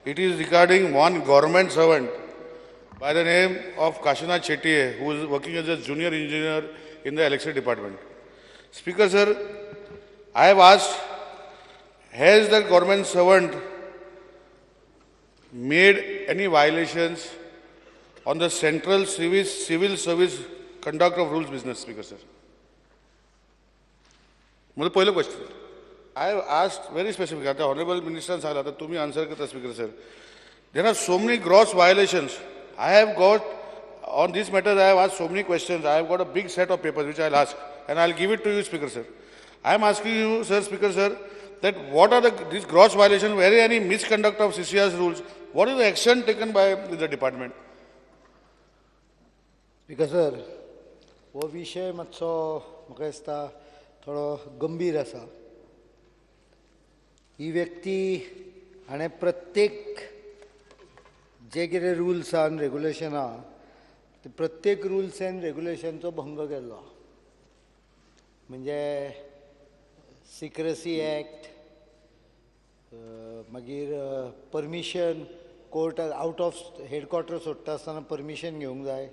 It is regarding one government servant by the name of Kashinath Shetye, who is working as a junior engineer in the electricity department. Speaker sir, I have asked, has the government servant made any violations on the Central Civil Service Conduct of Rules business, Speaker sir? म्हजो पयलो question. I have asked very specific. आतां honourable मिनिस्टरान सांगला, आतां तुमी answer करता, Speaker sir. There are so many gross violations. I have got on this matter, I have asked so many questions. I have got a big set of papers which I will ask and I will give it to you, Speaker sir. I am asking you, sir, Speaker sir, that what are these gross violations, where any misconduct of CCR's rules, what is the action taken by the department? Speaker sir, हो विशय मातसो म्हाका दिसता थोडो गंभीर आसा. ही व्यक्ती हाणें प्रत्येक जे कितें रुल्स आहा आनी रेगुलेशन आहा ते प्रत्येक रुल्स एंड रेगुलेशनचो भंग केल्लो आहा. म्हणजे सिक्रसी एक्ट, मागीर permission, court out of headquarter सोडटा आसतना परमिशन घेवंक जाय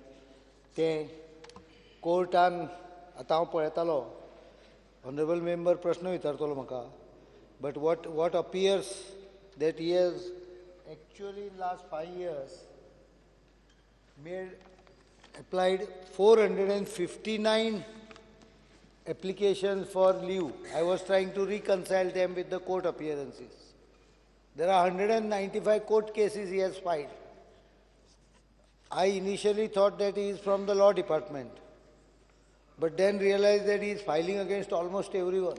तें कोर्टान. आतां हांव पळयतालो, ऑनरेबल मेंबर प्रश्न विचारतलो म्हाका, but what appears that he has actually in last 5 years made applied 459 applications for leave. I was trying to reconcile them with the court appearances. There are 195 court cases he has filed. I initially thought that he is from the law department, but then realized that he is filing against almost everyone.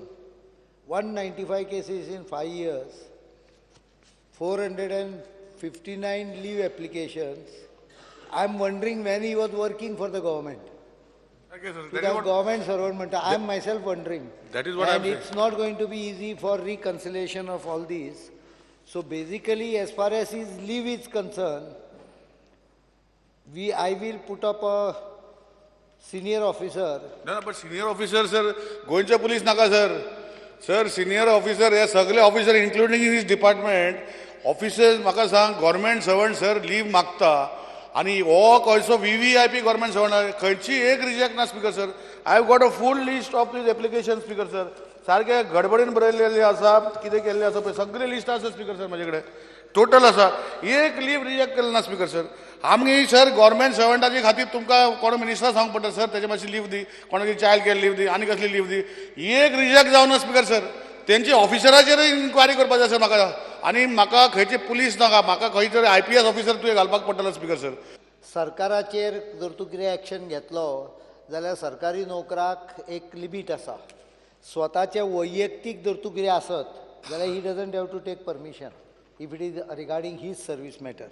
195 cases in 5 years, 459 leave applications. I am wondering when he was working for the government. Okay, sir. To That is the government servant म्हणटा, I am myself wondering. That is what And I'm saying. It's not going to be easy for reconciliation of all these. So basically, as far as his leave is concerned, I will put up a senior officer. No, but senior officer, sir, गोंयचे police नाका sir. Sir, senior officer, हे सगळे officer, including in his department officers. म्हाका सांग, government servant sir leave मागता आनी हो खंयचो VVIP government servant, खंयची एक रिजेक्ट ना, Speaker sir. I have got a full list of these application, Speaker sir. सारखे गडबडीन बरयल्लेले आसा, कितें केल्लें आसा पळय, सगळी लिस्ट आसा स्पीकर सर म्हाजे कडेन, टोटल आसा. एक लीव रिजेक्ट केलें ना, स्पीकर सर. आमी सर गव्हर्मेंट सर्वंटाचे खातीर तुमकां कोण मिनिस्टर सांगूंक पडटा, सर तेजे मातशी लीव दी, कोणाची चायल्ड केअर लीव दी, आनी कसली लीव दी. एक रिजेक्ट जावना, स्पीकर सर. तेंची ऑफिसराचेर इन्क्वायरी करपाची आसा म्हाका आनी म्हाका खंयचे पुलीस नाका, म्हाका खंय तरी आयपीएस ऑफिसर तुवें घालपाक पडटलो, स्पीकर सर. सरकाराचेर जर तूं कितें एक्शन घेतलो जाल्यार सरकारी नोकराक एक लिमीट आसा. स्वताचे वैयक्तीक जर तूं कितें आसत जाल्यार he doesn't have to take permission if it is regarding his service matter,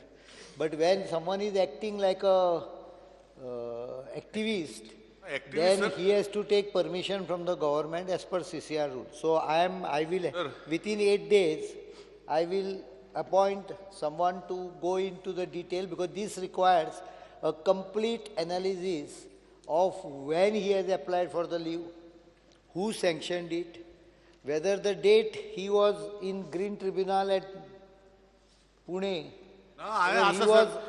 but when someone is acting like a activist, Activist, then sir. He has to take permission from the government as per CCR rule. So I will, Sir. Within 8 days, I will appoint someone to go into the detail because this requires a complete analysis of when he has applied for the leave, who sanctioned it, whether the date he was in Green Tribunal at Pune, No, I whether asked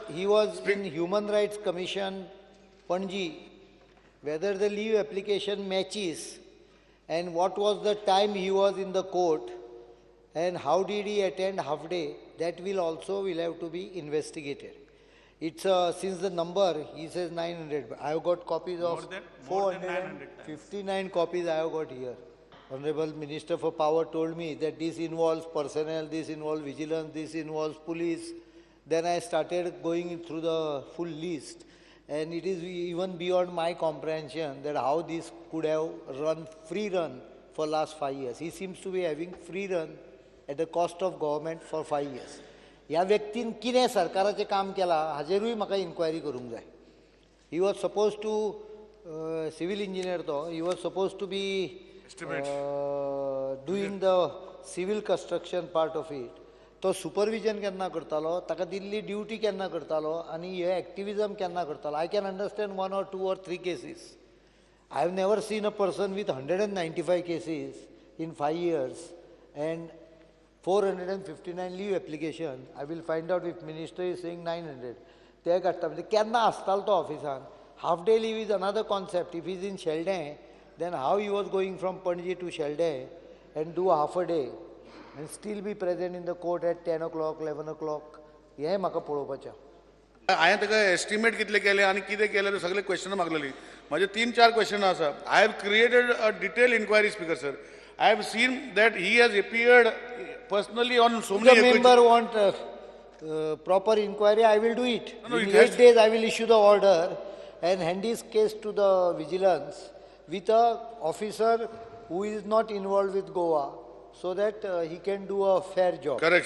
he sir. was in Human Rights Commission, Panji, whether the leave application matches and what was the time he was in the court and how did he attend half day, that will also will have to be investigated. It's since the number, he says 900, but I have got copies of More than 900 times. 459 copies I have got here. Honorable Minister for Power told me that this involves personnel, this involves vigilance, this involves police. Then I started going through the full list, and it is even beyond my comprehension that how this could have run free run for last 5 years. He seems to be having free run at the cost of government for 5 years. ह्या व्यक्तीन कितें सरकाराचें काम केलां हाजेरूय म्हाका enquiry करूंक जाय. He was suppose to, civil engineer तो, he was suppose to be Estimates. Doing the civil construction part of it. तो सुपरविजन केन्ना करतालो, ताका दिल्ली ड्युटी केन्ना करतालो आनी हे एक्टिविजम केन्ना करतालो? I can understand one or two or three cases. I have never seen a person with 195 cases in 5 years and 459 leave application. I will find out if minister is saying 900. ते काडटा म्हणजे केन्ना आसतालो तो ऑफिसान. Half day leave is another concept. If is in Sheldem, then how he was going from Panaji to Sheldem and do half a day and still be present in the court at 10 o'clock, 11 o'clock, हें म्हाका पळोवपाचें. हांवें ताका estimate कितले केले आनी कितें केलें ते सगळे क्वेश्चन मागलेली. म्हाजे तीन चार क्वेश्चन आसा. I have created a detail inquiry, Speaker sir. I have seen that he has appeared personally on so The many member want proper inquiry, I will do it. No, In it has 8 days, I will issue the order and hand his case to the vigilance with a officer who is not involved with Goa, so that he can do a fair job. Correct sir.